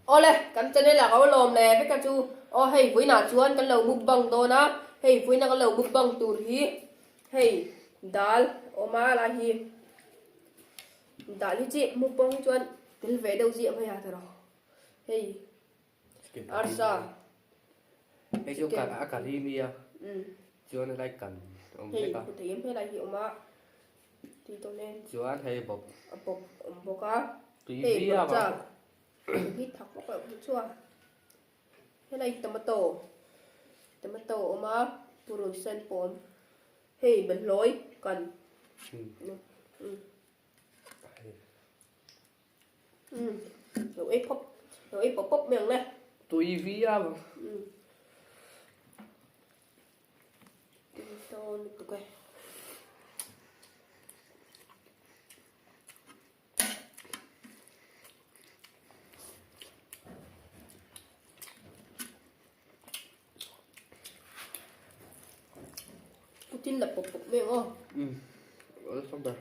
Awle, kan channel ah ka lo lawm leh vek a chu. Aw hei vawiinah chuan kan lo mukbang dawn a, hei vawiina kan lo mukbang tur hi hei dal awm a lai hi dal hi chi mukbang hi chuan tel ve deuh ziah mai a tiraw hei arsa Hei chu a curry nia chuan helai kan awm vek a. Hei hmu thei em helai hi awm a. Tui tawh nen. Chuan hei bawp. A bawp awm bawk a. Tui viau a. Hei thak bawk loh hi chuan. Helai tomato. Tomato awm a. Purun sen pawh awm. Hei behlawi kan. Lo ei pawp. Lo ei pawp pawp mai ang le. Tui viau. Tui dawn lutuk e. Putin la pawp pawp mai ang aw. Um. Awlsam ber.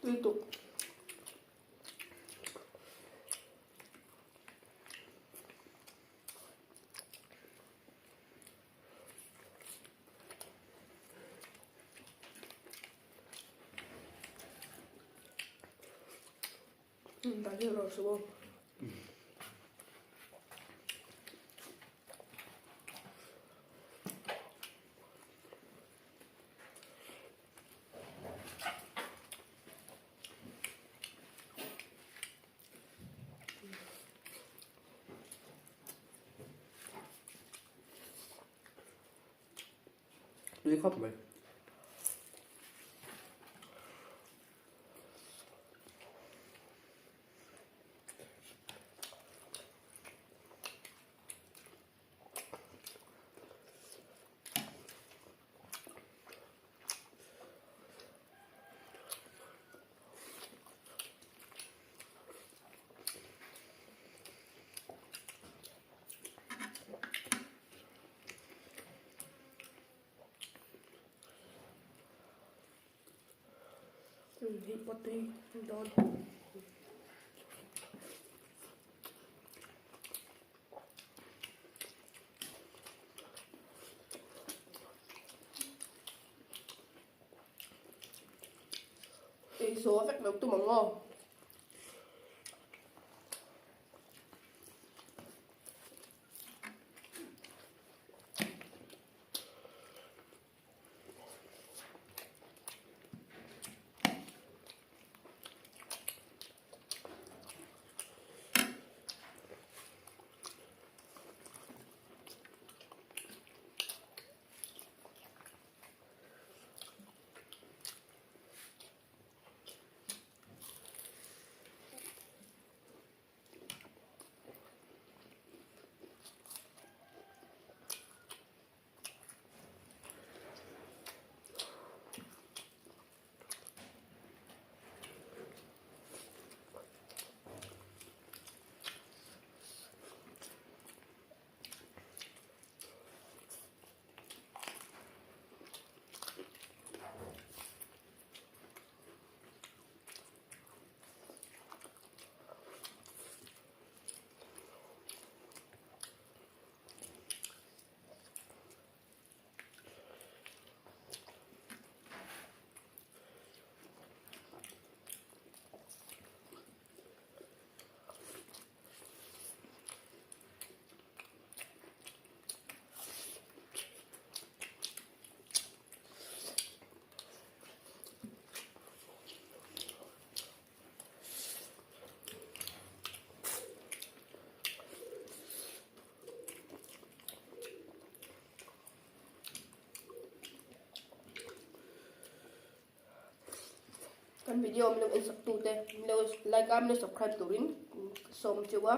Lutuk. Dah hi rawh suh aw. Tui khawp mai. Hei pawh tui dawn. Ei zo vek lo tum ang aw. Kan video min lo en sak tute min lo like a min lo subscribe turin ka sawm cheu a.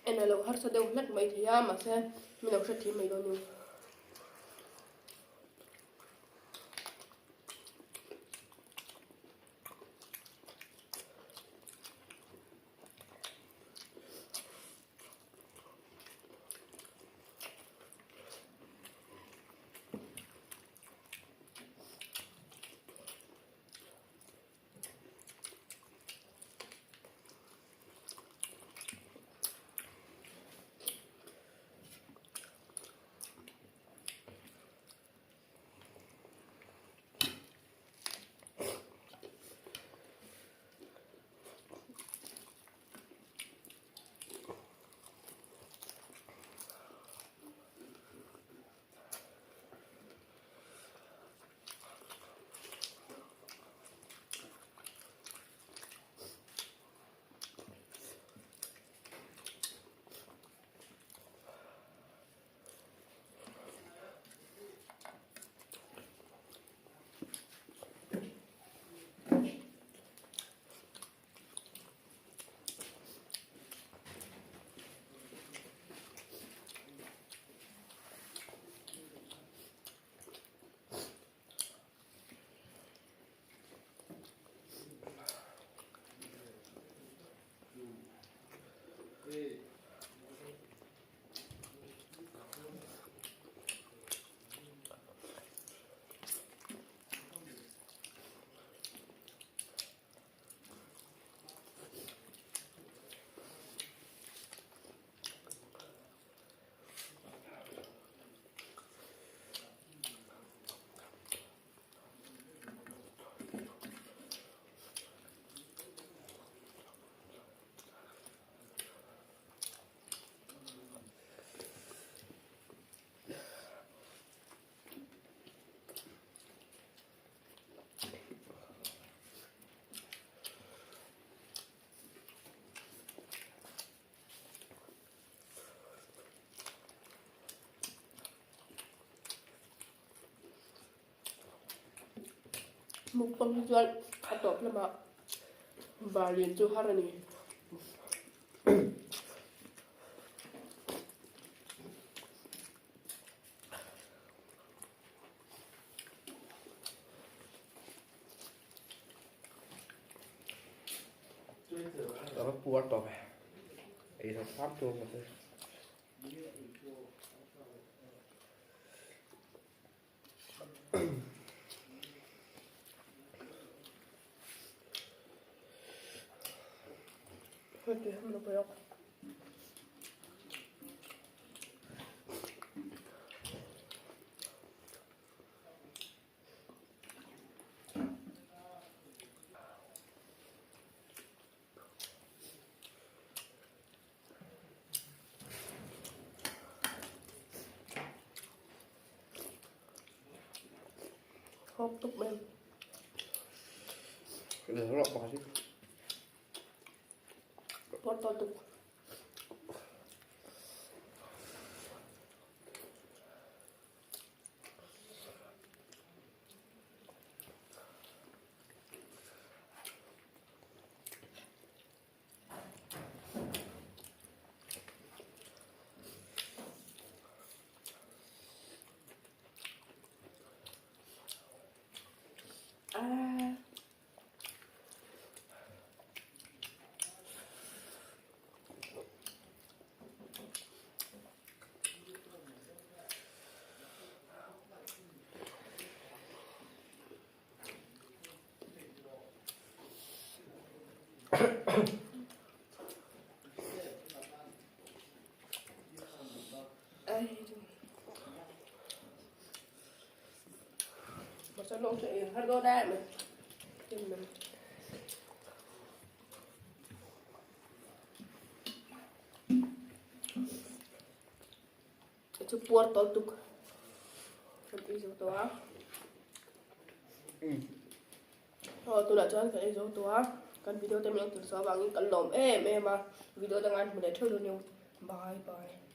En a lo harsa deuh hlek mai thei a mahse min lo hrethiam mai dawn ni. Mukbang hi chuan a tawp lamah bar lian chu har a ni. A va puar tawp e ei zawk hram tur mahse. tui ham lo bawk. Hawp tuk mai. Pawt tawh tuk. Chu puar tawlh tuk kan ei zo tawh a. Aw tunah chuan kan ei zo tawh a, kan video te min lo tir chhuah avangin kan lawm em em a, video dangah an hmu leh theuh dawn nia. Bye bye.